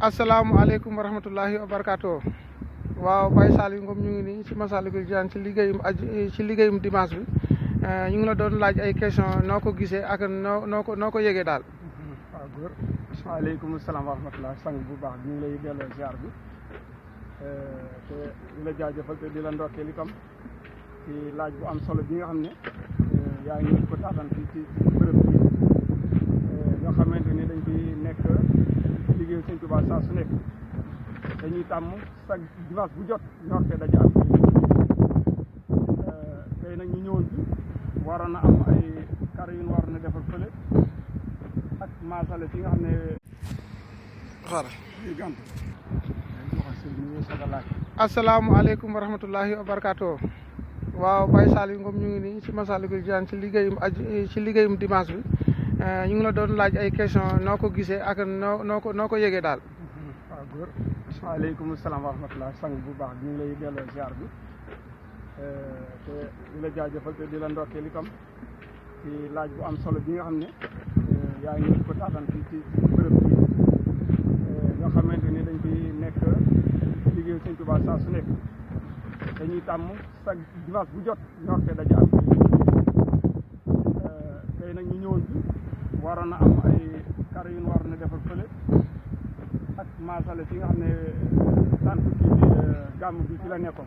asalaamaaleykum wa rahmatullahi wa barakaatu. waaw Baye Saliou Ngom ñu ngi nii ci Massalikul Jinaan ci liggéeyum dimanche bi ñu ngi la doon laaj ay question noo ko gisee ak noo ko yëgee daal. waaw góor waaleykum salaam wa rahmatulah sang bu baax ñu ngi lay delloo ziar bi te di la jaajëfal te di la ndokkeel itam ci laaj bu am solo bi nga xam ne yaa ngi ko taataan fii ci bërëb bi nga xamante ni dañ fi nekk liggéeyu Sëñ Tuubaa saa su nekk dañuy tàmm chaque dimanche bu jot ñor fee daje am tey nag ñu ñëwoon bi waroon na am ay kar yu ñu waroon a defar fële ak maasale fi nga xam ne asalaamaaleykum wa rahmatullahi wa barakaatu. waaw Baye Saliou Ngom ñu ngi nii ci Massalikul Jinaan ci liggéeyum dimanche bi ñu ngi la doon laaj ay question noo ko gisee ak noo ko yëgee daal. waaw góor waaleykum salaam wa rahmatulah sang bu baax ñu ngi lay delloo ziar bi te di la jaajëfal te di la ndokkeel itam ci laaj bu am solo bi nga xam ne yaa ngi ko taataan fii ci bërëb bi nga xamante ni dañ fi nekk liggéeyu Sëñ Tuubaa saa su nekk dañuy tàmm chaque dimanche bu jot ñor fee daje am tey nag ñu ñëwoon bi waroon na am ay kar yu ñu waroon a defar fële ak maasale fi nga xam ne tant kii bi gàmm bi ci la nekkoon.